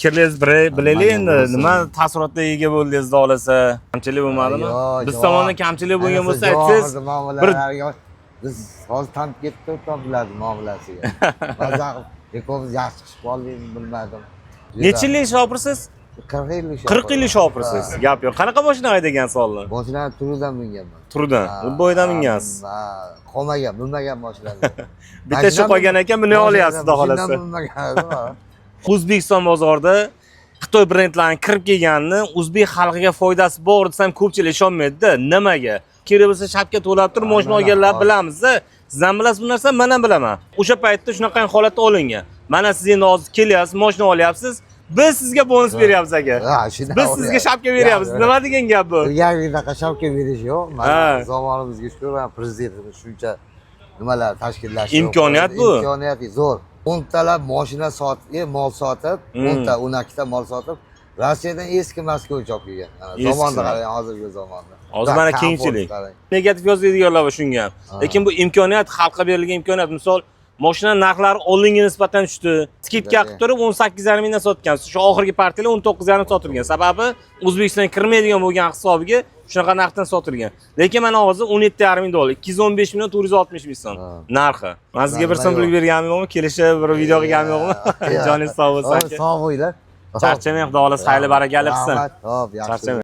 Fikrlaringiz bilaylik endi. Bo'lsin. Nima taassurotga ega bo'ldingiz, xudo xohlasa? Kamchilik bo'lmadimi? Yo'q, Biz yo'q. tomondan kamchilik bo'lgan bo'lsa Ayniqsa aytsangiz, Javohirni muomalalariga biz hozir tanib ketdik, topiladi muomalasiga. Maza qilib ikkovimiz yaxshi chiqib qoldik, bilmadim. Necha yillik shopirsiz? 40 yillik. 40 yillik shopirsiz. Gap yo'q. Qanaqa mashina haydagan sonli? Mashinani turidan minganman. Turdan. Ha, Bo'ydan mingansiz. Ha, qolmagan, bilmagan mashinani. Bitta shu qolgan ekan, buni olyapsiz, xudo xohlasa. Bilmagan. O'zbekiston bozorida Xitoy brendlarini kirib kelganini o'zbek xalqiga foydasi bor desam, ko'pchilik ishonmaydi-da. Nimaga? Kerak bo'lsa shapka to'lab turib mashina olganlar bilamiz-da. Siz ham bilasiz bu narsani, men ham bilaman. O'sha paytda shunaqa holatda olingan. Mana siz endi hozir kelyapsiz, mashina olyapsiz. Biz sizga bonus beryapmiz, aka. Ha, shunday Biz sizga shapka beryapmiz. Ya, Nima degan gap bu? Ilgarigidaqa shapka berish yo'q. Mana zamonimizga shukur, mana prezidentimiz shuncha nimalar tashkillashtirib Imkoniyat bu. Imkoniyat zo'r. 10 talab mashina sotib, mol sotib, 10 ta, 12 ta mol sotib, Rossiyadan eski Moskvich olib kelgan. Mana Eskisi. zamonni qarang, hozirgi zamonda. Hozir mana Komfort kengchilik. qarang. Negativ yozadiganlar bor shunga ham. Lekin bu imkoniyat, xalqqa berilgan imkoniyat. Misol, mashina narxlari oldingi nisbatan tushdi. Скидка qilib turib 18,5 mingdan sotgan. Shu oxirgi partiyalar 19,5 sotilgan. Sababi O'zbekistonga kirmaydigan bo'lgan hisobiga shunaqa narxdan sotilgan. Lekin mana hozir 17,5 ming dollar, 215 million 460 ming so'm narxi. Men sizga bir so'm pul berganim yo'qmi? Kelishib bir video qilganim yo'qmi? Ya. Joningiz sog' bo'lsin, aka. Sog' bo'linglar. Charchamang, xudo xohlasa xayrli barakali qilsin. Rahmat. Xo'p, yaxshi. Charchamang.